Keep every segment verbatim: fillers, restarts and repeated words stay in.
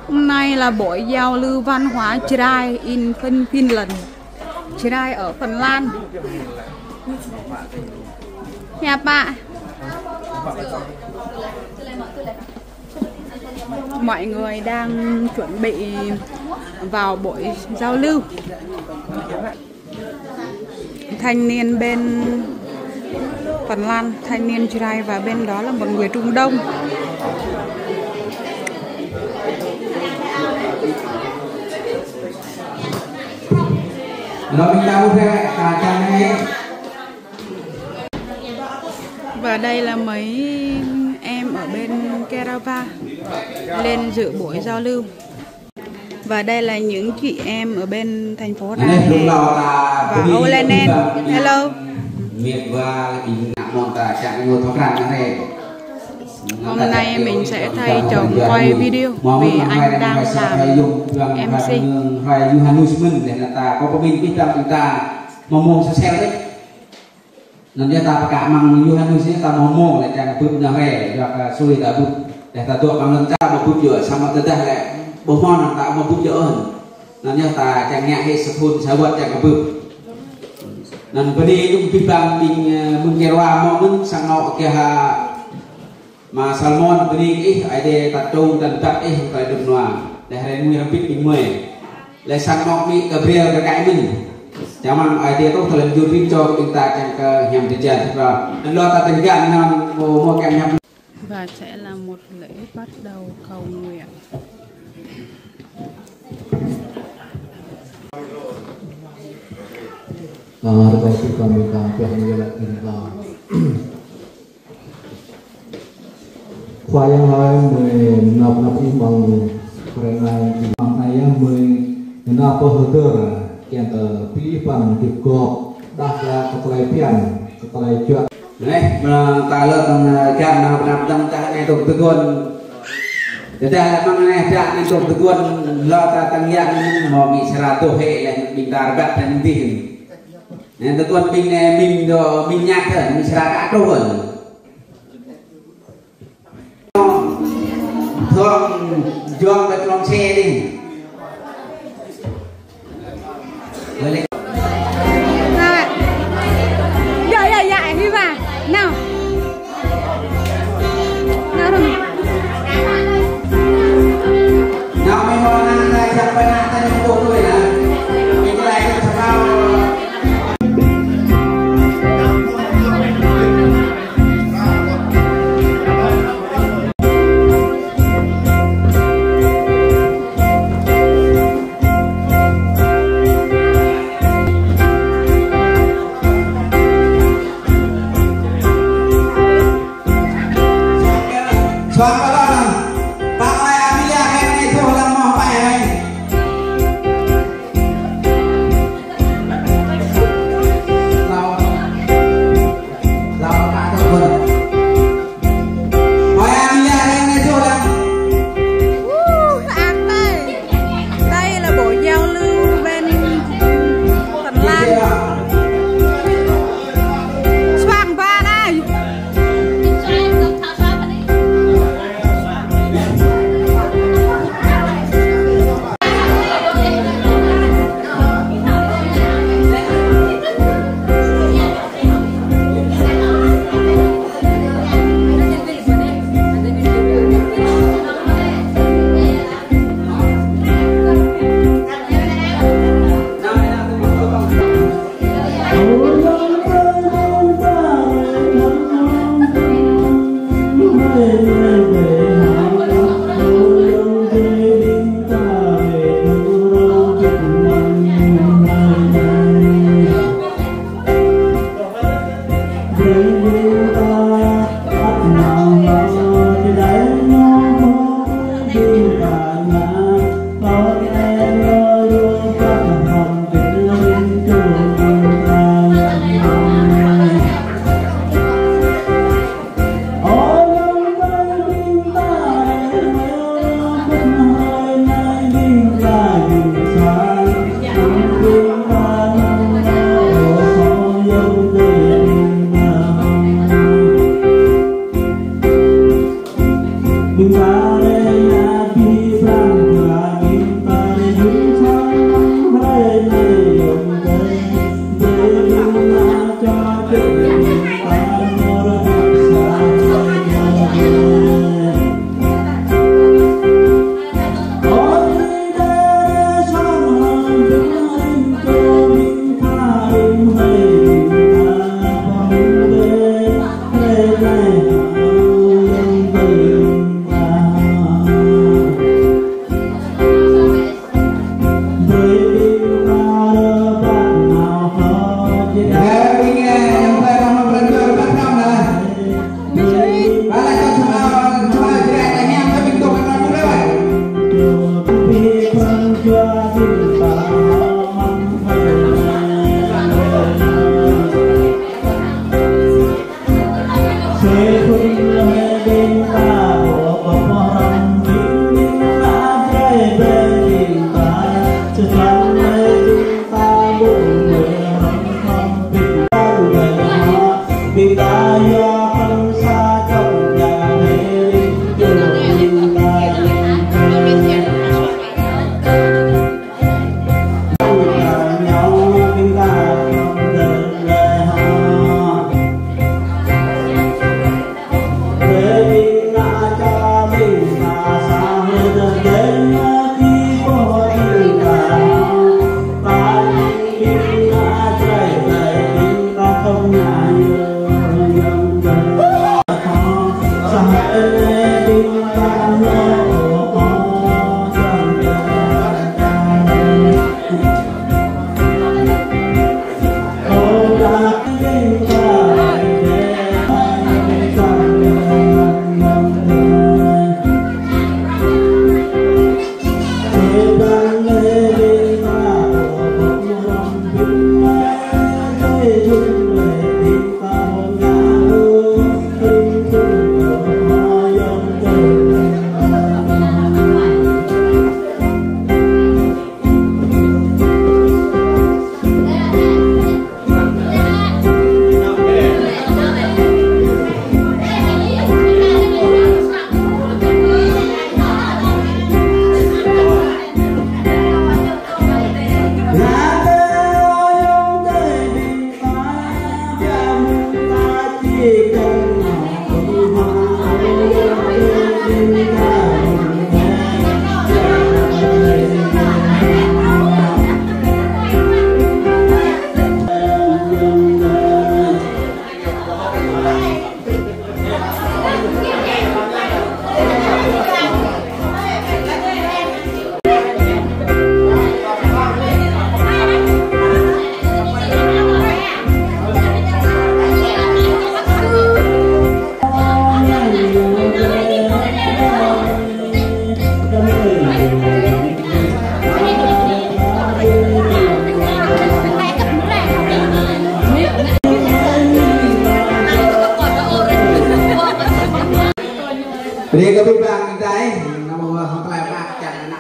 Hôm nay là buổi giao lưu văn hóa Jrai in Fin-, Finland. Jrai ở Phần Lan. Nha bạn. Mọi người đang chuẩn bị vào buổi giao lưu. Thanh niên bên Phần Lan, thanh niên Jrai và bên đó là một người Trung Đông. Rồi mình chào các bạn, à, chào anh em. Và đây là mấy em ở bên Kerava lên dự buổi giao lưu. Và đây là những chị em ở bên thành phố Raleigh và Âu Lenen. Hello. Hôm nay mình sẽ thay chồng quay video vì anh đang làm em xê. Anŭn yơh ta pơkă mơ̆ng Yôhanes yơh ta hmâo mơ̆ng lĕ čang kơ bưp nao rai, yua kơ sui ta bưp. Lĕ ta dŏ kơ anŭn ta hmâo bưp yơh, samơ̆ tơdah lĕ ƀu hmâo anŭn ta hmâo bưp yơh ôh. Anŭn yơh ta čang ngă hĭ sa thŭn sa wơ̆t čang kơ bưp. Anŭn bơni kơ abih bang ƀing, ơ, mơ̆ng Kerava hmâo mơ̆n sang anŏ kơ ha Ma Salmon, bơni kơ ih, Ơi Adai tat čung tăn băt ih, tơlơi dŏ nua. Lĕ hrơi mui hrăm pit ƀing mơi. Lĕ sang anŏ Mi Gabriel kơ kaĭ mơ̆n. Čang mơ̆ng Ơi Adai truh tơlơi mơyun rĭm čô ƀing ta čang kơ hiam tơjan. Anŭn lŏ ta tơngan anŭn mơ̆ mơ̆ kiăng hiam. Và sẽ là một lễ bắt đầu cầu nguyện. Ơ, rơkâo tui kơ mơ̆ng ta pioh mơ̆ng lĕ ƀing ta. Khua Yang ơi, mơi năp năp Ih mơ̆ng hrơi anai, mơ̆ng anai yơh mơi năp pơhơdơr kiăng kơ abih bang djŏp gŏp, đah kơ tơlơi phiăn, kơ tơlơi juă. Anai, mơ̆ng ta lơ̆m mơ̆ng, ơ, kiăng năp năp dơ̆ng ta anai tŏk tơguan. Tơdah lĕ mơ̆ng anai ta anai tŏk tơguan, lŏ ta tăng yang mơ̆ Mi sera tuh hĭ lĕ ƀing ta rơbat anai dih. Anai tơguan ƀing anai ƀing dŏ ƀing ñăt hă, Mi sera ka truh hă. Thŏng juang ƀơi klŏng xe đi. Bơlĕ. Rồi. Dạ, dạ, dạ, đi vào. Nào. Nào rồi. Nào, mình ngồi nè, nè, chắc phải nè, ta nhung tụt tui nè. Mình cái này, cái thằng nào. Đây là buổi giao lưu bên Phần Lan. Soạn ba này.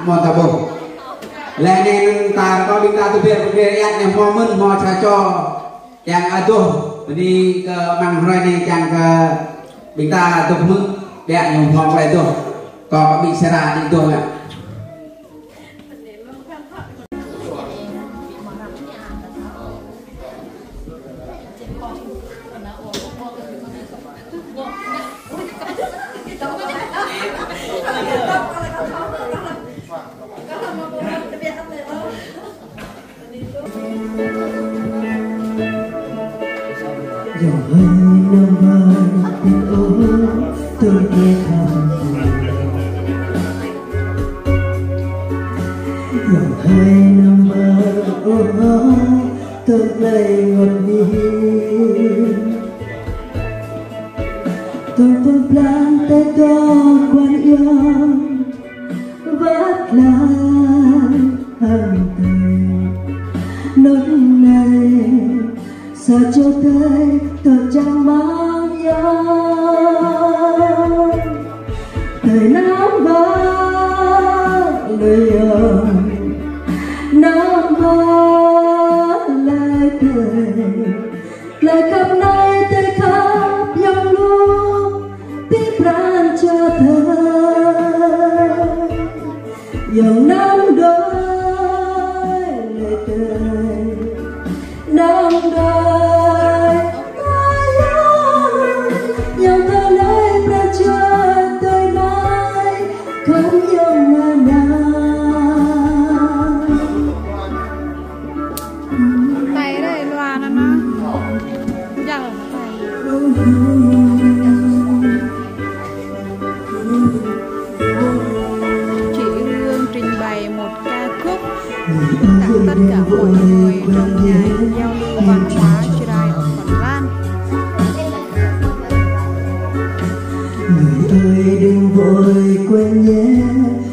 Hmâo ta ƀuh. Laih anŭn ta rơkâo ƀing ta tơbiă pơkra yăt anai hmâo mơ̆n hmâo sa čô. Kiăng adoh, bơni kơ amăng hrơi anai kiăng kơ ƀing ta adoh mơ̆n, ƀiă ñu hmâo klei adoh. Kâo kơ ƀing sera đĭ adoh lĕ. Yong hai năm ba ôh, tơm e thăm. Yong hai năm ba ôh, tơm lai ngot ni. Tơm tơm plan tơ tơ quan yong. Wăt glaĭ hăng tơi. Nŭn anai sa čô tơi tơčăng mơ̆ng yơh. Tơi năm ba lơi yơh. Năm ba lơi tơi. Tơlơi khăp anai tơi khăp yong lu, ƀing pran jua tơi. Yong năm đơi lơi tơi, năm đơi tơi yong, yong tơlơi pran jua tơi anai. Khăm yong mơnă. Tay đây loa nó nó. Dăng tay. Chị Hương trình bày một ca khúc tặng tất cả mọi người trong ngày giao lưu văn hóa Jrai ở Phần Lan. Người ơi đừng vội quên nhé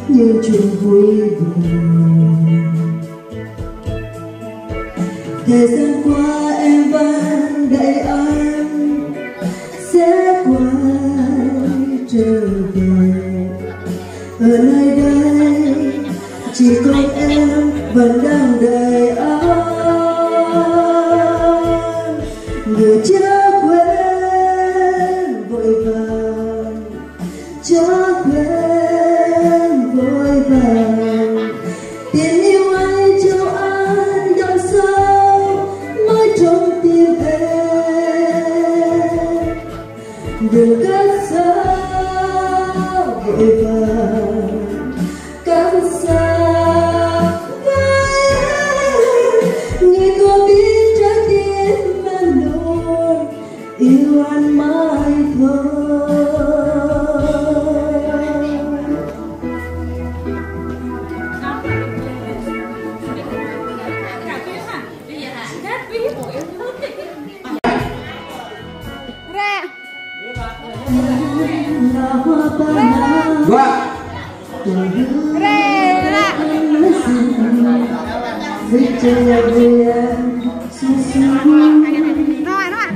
những chuyện vui buồn. Thời gian qua em vẫn đợi anh sẽ quay trở về. Ở nơi đây chỉ còn em vẫn đang đợi anh. Người chưa quên vội vàng. Chớ quên vội vàng, tình yêu anh cho anh đậm sâu mãi trong tim em. Đừng cất giấu vội vàng, cắm xa vai em. Người có biết trái tim em luôn yêu anh mãi thôi. Rê. Rê. Dua. Rê, rê. Nói, nói.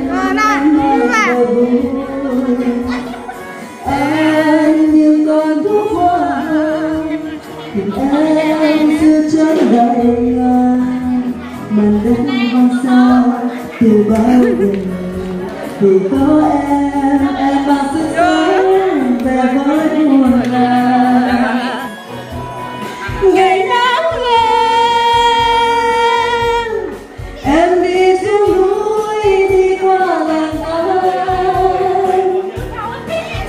Ờ, nói. Nói. Em như con thuốc hoa, em xưa chốn đời, màn đêm vắng xa từ bao giờ. Vì có em, em mang sức sống về với muôn nơi. Ngày nắng lên, em đi xuống núi, đi qua làng an.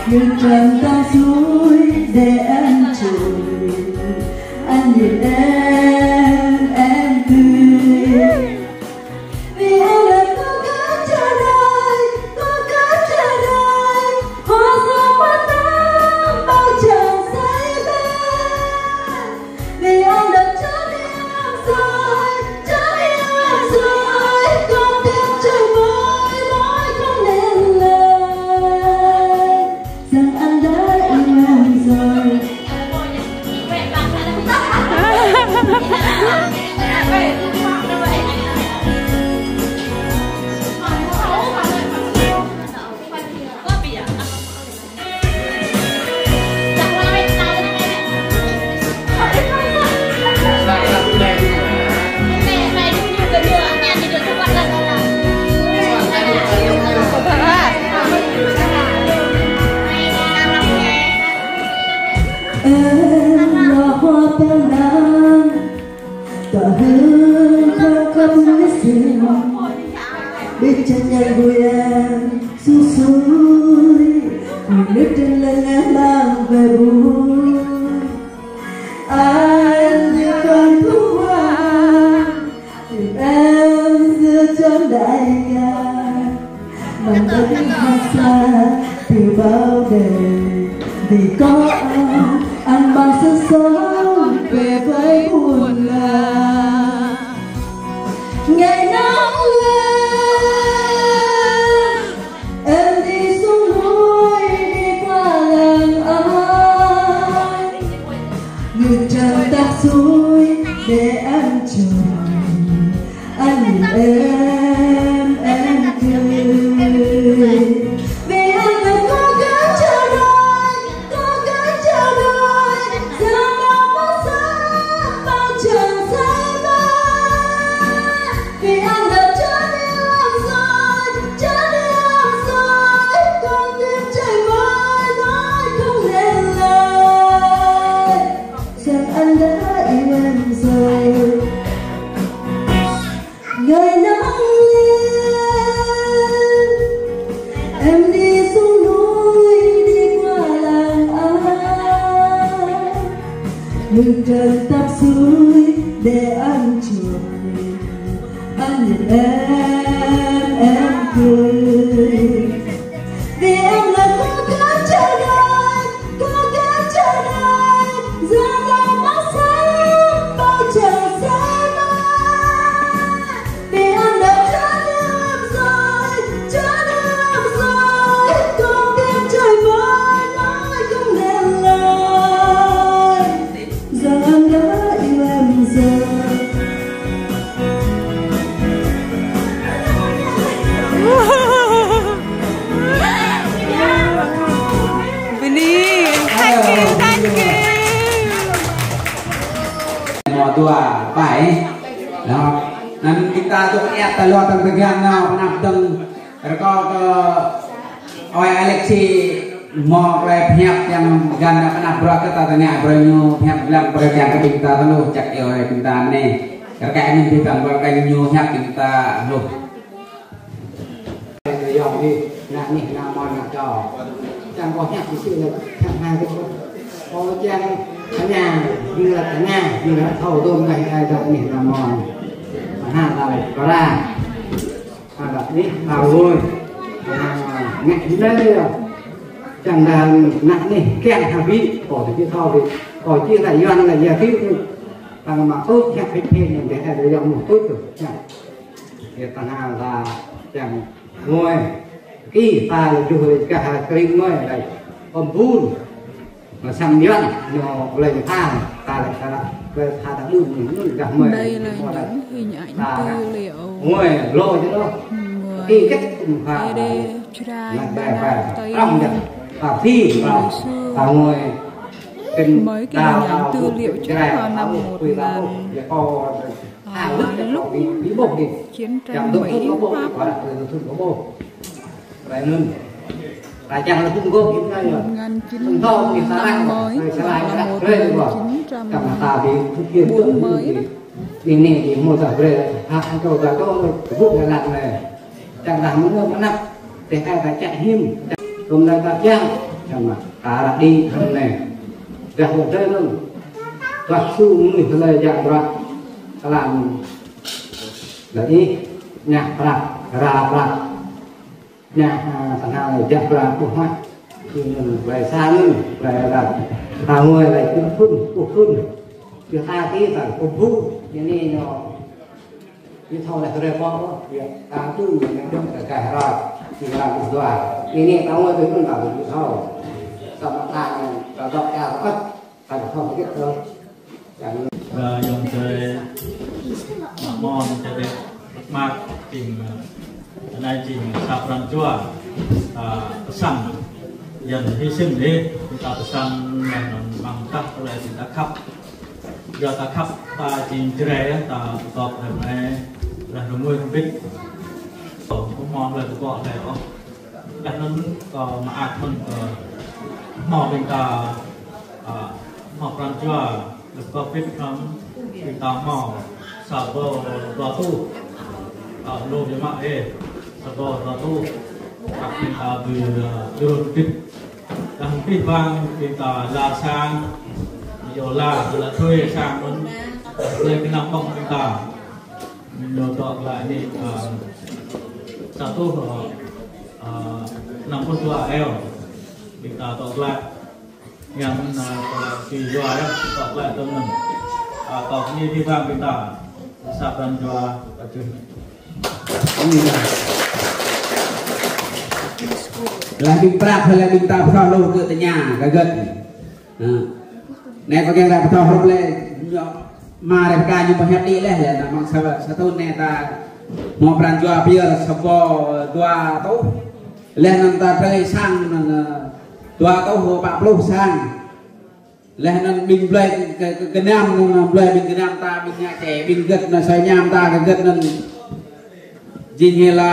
Nước tràn tan suối để em trôi. Anh nhìn em, em tươi. Vì em là có cả trọn đời, có cả trọn đời. Hoa Ƀing čang yang gui em sui sui, ƀing nut tơlơi ngă lăng ƀơi ƀu. An ñu kơnung thua, ƀing em sui čang đai ngă. Mơ̆ng tơlơi hơsa, ƀing ƀâo đe, ƀing kơ an, an mơ̆ng sui sui, ƀơi ƀơi ƀun la. Ngă lăng lĕ, em đi xuống núi đi qua làng ai. Ngư dân tắc suối để ăn trời, ăn em, em tươi. Vì anh đã có gắng chờ đợi, có gắng chờ đợi, giờ nó mất sớm, bao trần say mê. Vì anh đã trốn đi lắm rồi, trốn đi lắm rồi, con tim chảy mãi nói không nên lời. Rằng anh đã yêu em rồi. Ngày nắng lên, em đi xuống núi, đi qua làng ai. Ngư dân tắc suối để ăn trời, ăn em, em tươi. Vì em là cô gái chờ đợi, cô gái chờ đợi, giờ này mãi sớm, bao trần say mê. Vì em đã trốn đi lắm rồi, trốn đi lắm rồi, con tim chảy mãi nói không nên lời. Rằng anh đã yêu em rồi. Bini, thank you, thank you. Mùa tua, phải. Đó. Nên chúng ta tụi em ta lo tăng thời gian nào, năm tuần. Rơkâo kơ ơi Alexi mơ̆ rơkâo pơhiăp yang găn ană bruă kơ ta tơña bruă ñu pơhiăp lăng bruă yang kơ ƀing ta tơluh čăk iâu ơi ƀing ta anai. Rơkâo anŭn ƀing ta bruă kơ ñu pơhiăp ƀing ta tơluh. Yong đi, ană nih, ană mơ̆n, ană čô. Čang kơ pơhiăp ƀing sĭ lĕ, čang hai kơ. Kơ čang tơña, ñu lĕ tơña, ñu lĕ thâo dôm anai, ană nih, ană mơ̆n. Ană ta lĕ kơ ra. Ană nih, ta ngui. Ană ngă hnai yơh. Čang đa ană nih kiăng hă ƀĭ, kơ či thâo ƀĭ. Kơ či lĕ Yuan lĕ ya ƀĭ. Tăng mă tui kiăng phe phe ñu dêh ai dêh yong mơ̆ tui tui. Kiăng. Yơh tăng hăng ta čang ngui. Ih, ta lĕ juh lĕ kah kring ngui lĕ. Ôm bun. Mơ̆ sang Yuan, ñu lĕ tha, ta lĕ ta lĕ, lĕ tha ta ƀun, ñu gah mơi. Đây là những hình ảnh tư liệu ngui lô chứ đó. Người Ê đê Jrai Ba Nao Tây Nguyên. Ngày xưa, mới ghi nhận tư liệu chắc vào năm một ngàn, à, lúc chiến tranh Mỹ Pháp. Một ngàn chín trăm năm mươi, là một ngàn chín trăm buôn mới đó. Ini di mô tả về hak kau ta có bút là lạt này. Chẳng là mưa mà nắp, để hai ta chạy hiểm. Hôm nay ta kiăng, chẳng mà ta đã đi hôm nay. Gah một thế luôn. Và su mùi hơi dạ brak. Kalam. Là ý, nhạc brak, ra brak. Ană, a, tơhnal lĕ jak bra pơh mă. Či anŭn, glai sa anŭn, glai ră. Ta ngui lĕ pơh phŭn, pơh phŭn. Či ta ki ta pơh bu. Anai ñu. Či thâo lĕ rơpă, či ta tu ñu anai dŏ ta gah ră. Či ră pơh dua. Anai ta ngui tui anŭn ta či thâo. Samơ̆ ta anai, ta dŏ ia ta ăt. Ơ, yong čơi, mă mon čơi đek, mă ƀing, ơ, anai jing sa pran jua, ơ, pơsăn, yan hi sim đe, ta pơsăn, yan mơ̆ng tah tơlơi ta khăp. Yua ta khăp, ta jing Jrai, ta pơtop hơmai, lah rơmui hơbĭt. Pơmon lĕ pơkŏ lĕ ôh. Dah anŭn kơ mă ăt mơ̆n kơ hmâo ƀing ta, ơ, hmâo pran jua, lĕ kơ pit hrăm ƀing ta hmâo sa bô dua tuh, ơ, lu biă mă ê. Rơkâo rơtuh, ăt ƀing ta ƀu, ơ, djru tĭp. Đah pih bang ƀing ta la sang, yua la, yua la thuê sang mơ̆n, lĕ kơ anăm ƀơ̆ng ƀing ta. Ñu dŏ glaĭ anai, ơ, sa rơtuh, ơ, ơ, năm pluh dua eo. Ƀing ta dŏ glaĭ. Yang, ơ, kơ či yua yơh, dŏ glaĭ tơm anŭn. Ơ, kơ anai pih bang ƀing ta. Sa pran jua, ơ, čuh. Laih ƀing prăk, laih ƀing ta pơthâo lu kơ tơña, kơ gơ̆t. Ơ. Anai kâo kiăng ră pơthâo hrup lĕ, ñu mă rĕ kơ ñu pơhiăp đĭ laih, laih anŭn mơ̆ng sa, sa thŭn anai ta hmâo pran jua pơyơr sa rơbâo dua rơtuh. Laih anŭn ta trơi sang anŭn, ơ, dua rơtuh pă pluh sang. Laih anŭn ƀing blơi kơ, kơ, kơ gơnam anŭn, blơi ƀing gơnam ta, ƀing ngă čê, ƀing gơ̆t anŭn, soi ñam ta, kơ gơ̆t anŭn. Jing hĭ la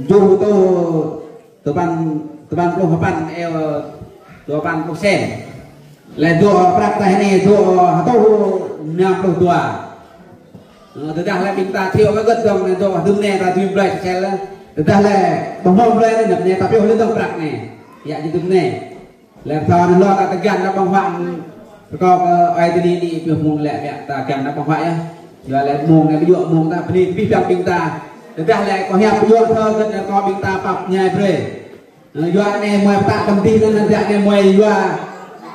juh rơtuh tơpăn, tơpăn pluh sapăn eo, tơpăn pluh sen. Laih dŏ prăk tơlơi anai dŏ rơtuh năm pluh dua. Ơ, tơdah lĕ ƀing ta thâo kơ gơ̆t dơ̆ng anai dŏ hơdôm anai ta dưi blơi sel. Tơdah lĕ ƀu hmâo blơi anai, anăp anai ta pioh lĕ dơ̆ng prăk anai. Yua jing hơdôm anai. Lĕ thâo anŭn lŏ ta tơgăn anăp ƀơ̆ng huă. Rơkâo kơ ơi tơni anai pioh mơ̆ng lĕ biă ta găn anăp ƀơ̆ng huă yơh. Yua lĕ mơ̆ng anai ƀu djơ̆ mơ̆ng ta bơni abih bang ƀing ta. Tơdah lĕ kâo hiăp ƀu djơ̆ thâo gơ̆t anŭn kâo ƀing ta pap ñai brơi. Ơ, yua anai mơi pơtă tơm dih anŭn, anŭn biă anai mơi yua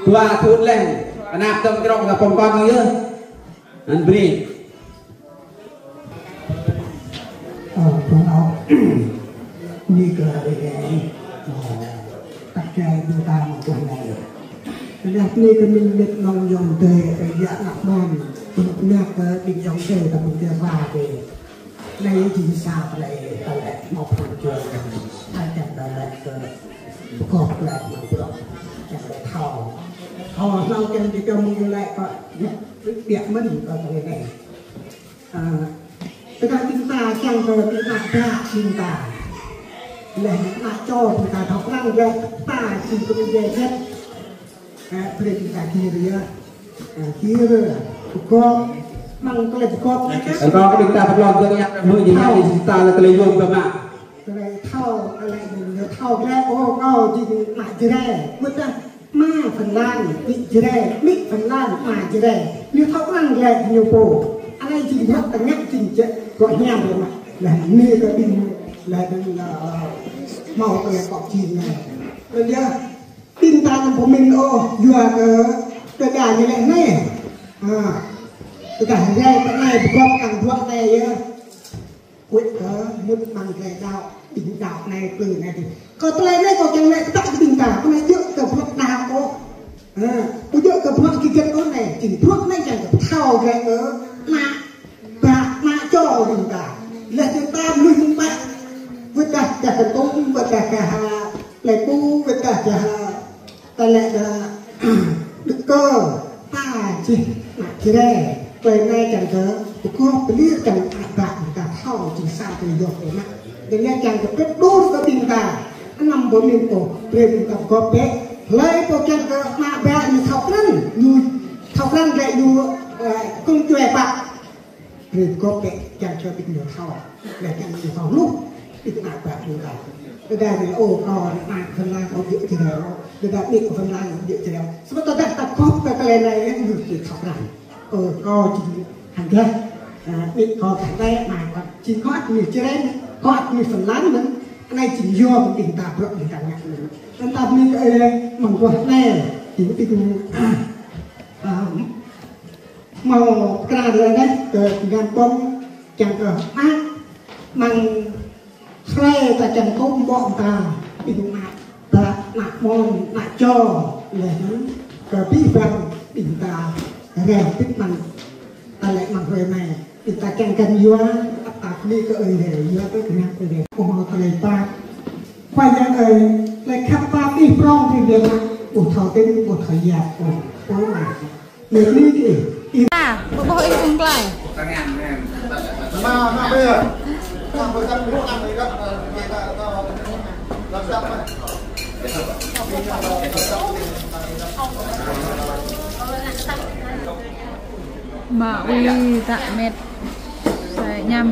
dua thŭn leh. Anăp tơm krong kơ pơm kon anŭn yơh. Anŭn bơni. Ơ, pơnao. Anai kơ ơi adơi. Ơ, tăk čai ƀing ta mơ̆ng tuh anai. Tơdah anai kơ ƀing mĕt nong ayŏng adơi, ơ, yua anăp mơ̆n. Pơnao kơ ƀing ayŏng adơi ta ƀing ta wa kơ. Anai jing sa tơlơi, tơlơi hmâo pran jua. Ai čang tơlơi kơ pơkŏh tơlơi mơ̆ng bruă. Čang tơlơi thâo. Thâo hlâo čang tơlơi kơ mơ̆ng lĕ kơ, biă mơ̆n kơ tơlơi anai. Ơ, tơdah ƀing ta kiăng kơ ƀing ană bă ƀing ta. Laih ană čô ƀing ta thâo krăn lĕ ta či kơ ƀing djai jĕt. Ơ, brơi ƀing ta gir yơh. Ơ, gir, pơgop, mơ̆ng tơlơi pơgop anai kơ. Ơ, kâo kơ ƀing ta pơklŏn dơ̆ng yang kơ hmư̆ jing ngă ƀing ta lĕ tơlơi yôm kơ mă. Tơlơi thâo, tơlơi ñu thâo lĕ, ơ, kâo jing mă Jrai. Mơ̆ ta Ama Phần Lan, amĭ Jrai, amĭ Phần Lan, ama Jrai. Ñu thâo krăn lĕ ñu pô. Anai jing bruă tơngă jing jĕ, bruă hiam lĕ mă. Laih anai kơ ƀing, laih ƀing, ơ, hmâo tơlơi kŏ jing anai. Laih yơh, ƀing ta anăm pơmĭn ôh, yua kơ, kơ đa ñu lĕ anai. Ha. Tơdah rai tơ anai pơgop kăng bruă anai yơh. Kuĕ kơ mŭt amăng tơlơi đaŏ, ƀing đaŏ anai plư anai dih. Kơ tơlơi anai kâo kiăng laĭ pơtă kơ ƀing ta, kơ anai djơ̆ kơ bruă đaŏ ôh. Ơ, ƀu djơ̆ kơ bruă hơget ôh anai, jing bruă anai kiăng kơ pơthâo glaĭ kơ ană bă, ană čô ƀing ta. Laih ƀing ta mơnuih mơ̆ng pă, wơ̆t dah gah kơtŭng, wơ̆t dah gah, ơ, plơi pŭ, wơ̆t dah gah, ơ, tơlơi, ơ, đŭk kơ, ta jing ană Jrai. Tơlơi anai kiăng kơ pơgop pơlir kiăng ană bă ta thâo jing sa tơlơi yôm kơ mă. Tơlơi anai kiăng kơ pơđur kơ ƀing ta. Anăm pơmĭn ôh, brơi ƀing ta pơgop bĕ. Hlơi pô kiăng kơ ană bă ñu thâo krăn, ñu thâo krăn lĕ ñu, ơ, kơnung djuai pă. Brơi pơgop bĕ, kiăng kơ ƀing ñu thâo. Lĕ kiăng ñu thâo hluh, ƀing ană bă ƀing ta. Tơdah ñu, ơ, kâo ană Phần Lan, kâo ƀu djơ̆ Jrai ôh. Tơdah amĭ kâo Phần Lan, kâo ƀu djơ̆ Jrai ôh. Samơ̆ tơdah ta gop kơ tơlơi anai, ñu či thâo krăn. Ơ, kâo jing hăng gah, ơ, amĭ kâo gah anai, ama kâo jing kâo ăt mơnuih Jrai, kâo ăt mơnuih Phần Lan mơ̆n. Anai jing yôm ƀing ta bruă ƀing ta ngă mơ̆n. Anŭn ta ƀing, ơ, mơ̆ng bruă anai, jing ƀing, ơ, hmâo pơkra tơlơi anai kơ gơnam ƀơ̆ng kiăng kơ mă, mơ̆ng hrơi ta kiăng kơ ƀô̆ ta, ƀing ană bă, ană mơ̆n, ană čô, laih anŭn kơ abih bang ƀing ta rai pĭt mơ̆ng tơlơi mơ̆ng hrơi anai. Ƀing ta kiăng kăn yua, ăt ta bơni kơ Ơi Adai, yua kơ gơnam Ơi Adai. Ơ, tơlơi pap. Khua Yang ơi, tơlơi khăp pap ih prŏng brơi biă mă, ƀu thâo tĭng, ƀu thâo yap, ƀu, ƀu mă. Ih bơni kơ ih. Ih. A, ƀu ƀuh ih ƀơ̆ng tơlơi. Mă ui tă met. Sa ñăm.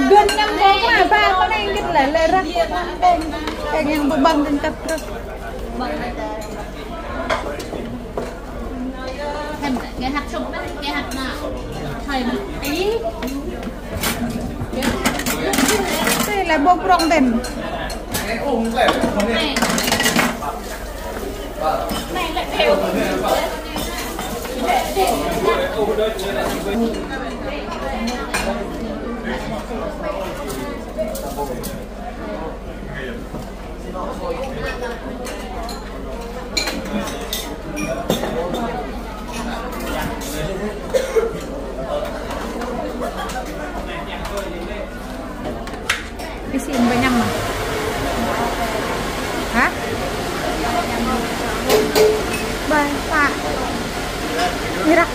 Gân ngăn ngó mà ba con anh gân lẻ lẻ rắc. Cái ngăn bưng bưng gân cắt rắc. Cái hạt sụp, cái hạt nọ. Thầy mà tí. Đây là bông prong tên. Này. Isi ba ñăm mă? Hă? Ba, pă. Mơrăk.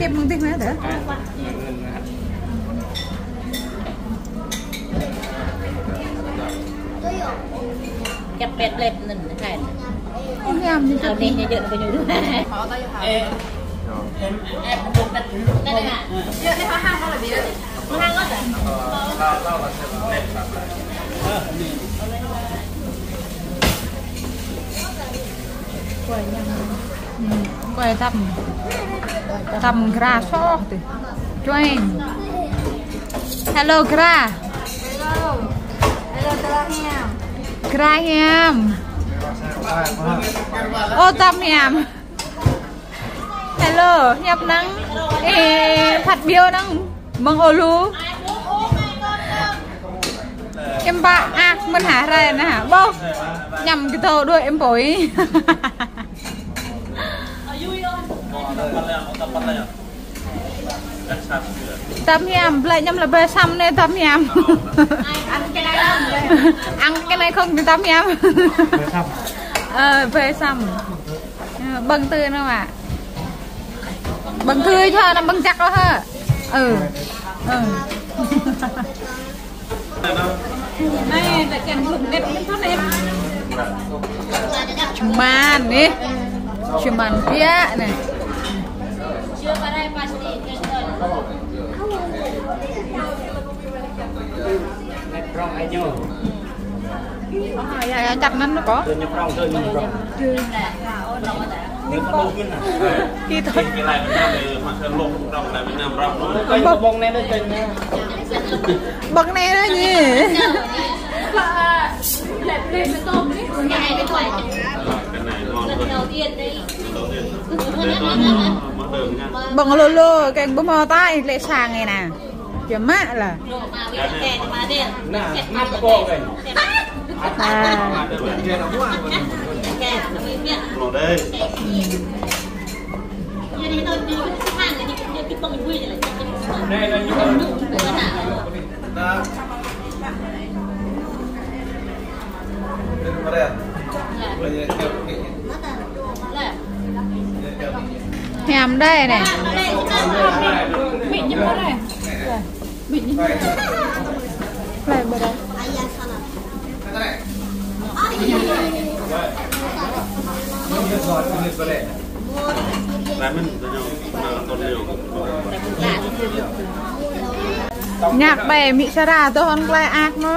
Kep mơ̆ng tih mă dah. Kep pet lep năn hai. Ơ, ñăm ñu. Ao neh ñu jơ̆ kơ ñu. Quay tăm. Tăm Gra soh tih. Chueng. Hello, Gra. Hello. Hello, Gra hiam. Gra hiam. Ô, tăm hiam. Hello, hiăp năng. Ê, phat ƀiô năng. Mơ̆ng ô lu. Em ba ak mơ̆n hă rai nă. Bôh. Ñăm kơ tô đuaĭ em poi. Tăm hiam, blai ñăm lĕ ba sam nê tăm hiam. Ăn cái này không thì tăm hiam. Ờ, ba sam. Ơ, ƀơ̆ng tui nă mă. Ƀơ̆ng tui thôi, nă ƀơ̆ng čăk lơ hă. Ừ. Ừ. Čơman neh. Čơman biă neh. Ơ, ya, ya, čăp anŭn kơ. Kit thôi. Ƀơ̆ng anai dah ñu. Ƀơ̆ng lu lu, keng ƀu hmâo tai lĕ sang anai nă. Čơmă lah. Hiam đơi neh. Plei ƀơi đơi. Ngă ƀai mĭ Sara tŏ hŏn plei ak mơ̆.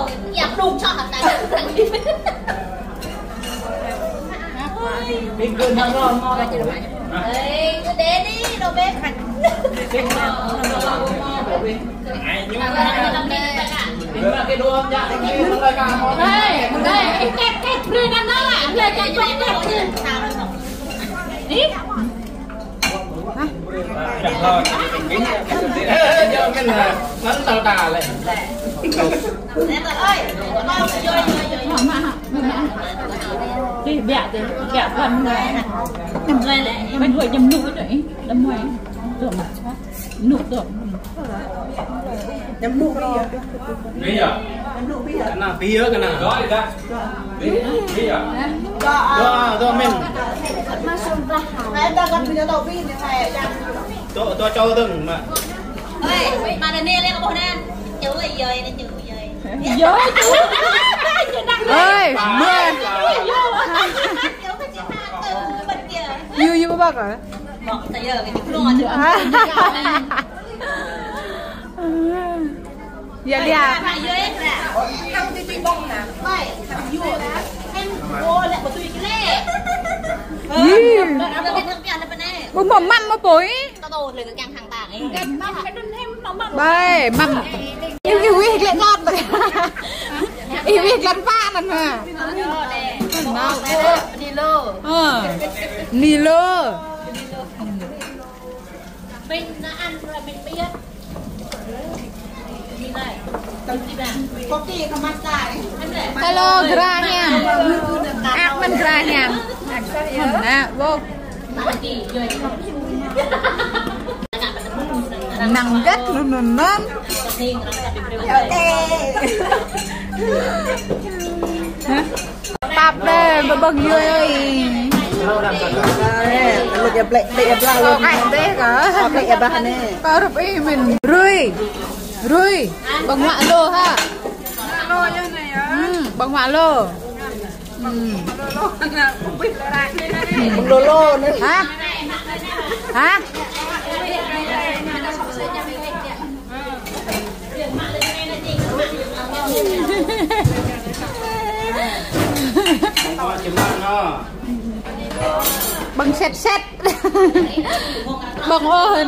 Ơ, kiăng đun čoh hăng ta. Ê, cứ đen đi, đâu biết. Ê, ê, ê, ê, brơi đàn đó, brơi chạy chạy chạy chạy. Ý. Hả? Giờ mình, à, nắn tao đà lệ. Đi bẹo đi, bẹo con. Nhắm, nhắm, nhắm nụ đấy, đâm mày. Nụ tuh. Nhắm nụ kơ. Pi hă? Kơnang pi hă, kơnang. Pi hă? Pi hă? Dŏ, dŏ, men. Dŏ, dŏ, čô dơ̆ng, mă. Ơi, mă đa nê lĕ kơ ƀôh anŭn. Chú ơi, ơi, nê chú ơi. Ơi, mă. Chú có chỉ hăng từ bên kia. Yu, yu, bác à? Ơ, lia. Ih. Ƀu mơ̆ măm mơ̆ pui. Bai, măm. Ih, ih, wih, lĕ ngon. Ih, wih, lăn pă anŭn hă. Nilo. Ơ. Nilo. Hello, Gra Hiam. Ak mơ̆n Gra Hiam. Mơ̆n nă, ƀôh. Năng găt lu nun nun. Hă? Pap đê, bơ bơ̆ng yơi ơi. Ơ, lĕ, lĕ, lĕ, lĕ, lĕ. Ơ, ai đê kơ. Lĕ, lĕ, lĕ, nê. Kơ rup ih mơ̆n. Rui. Rui. Bơ̆ng huă lô hă. Hmm, bơ̆ng huă lô. Hmm. Bơ̆ng lô lô nê. Hă? Hă? Bơ̆ng set set. Bơ̆ng ôh.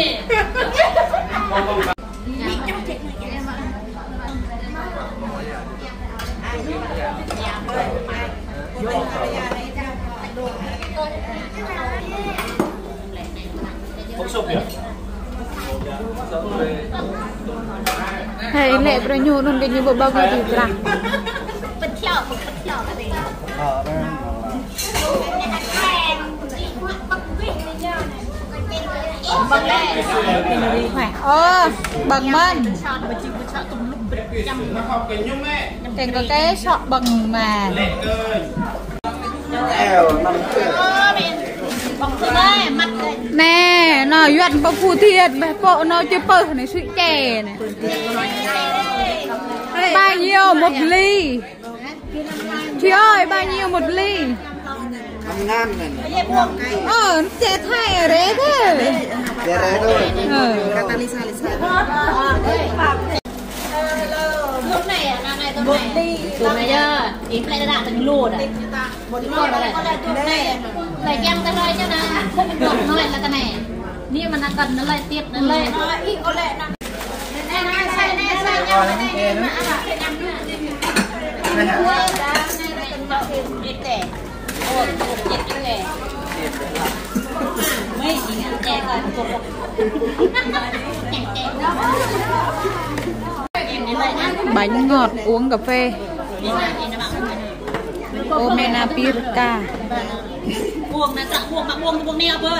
Hai, lĕ brơi ñu anŭn kơ ñu ƀu ƀơ̆ng ñu tui krah. Ơ, ƀơ̆ng mơ̆n. Tĕng kơ kĕ sŏ ƀơ̆ng mă. Anai, anai Yuan pơ Phú Thiện, ƀĕ pô anai či pơ anai sui čê anai. Bao nhiêu một ly? Chị ơi, bao nhiêu một ly? Năm ngàn này. Ơ, chè Thái ở đấy thế. Chè đấy thôi. Ờ. Lô anai, anai, lô anai. Lô anai yơh, ih plei đa đa tơ̆ng lô đa. Lô anai, lô anai. Lô kiăng tơlơi čơ anai, lô anai lă tơ anai. Anai mơ̆n anai kơ̆n anai lơi tiăp anai lơi. Bánh ngọt, uống cà phê. Ô, mẹ na pirka. Uống na, uống mà uống, uống nè, bơ.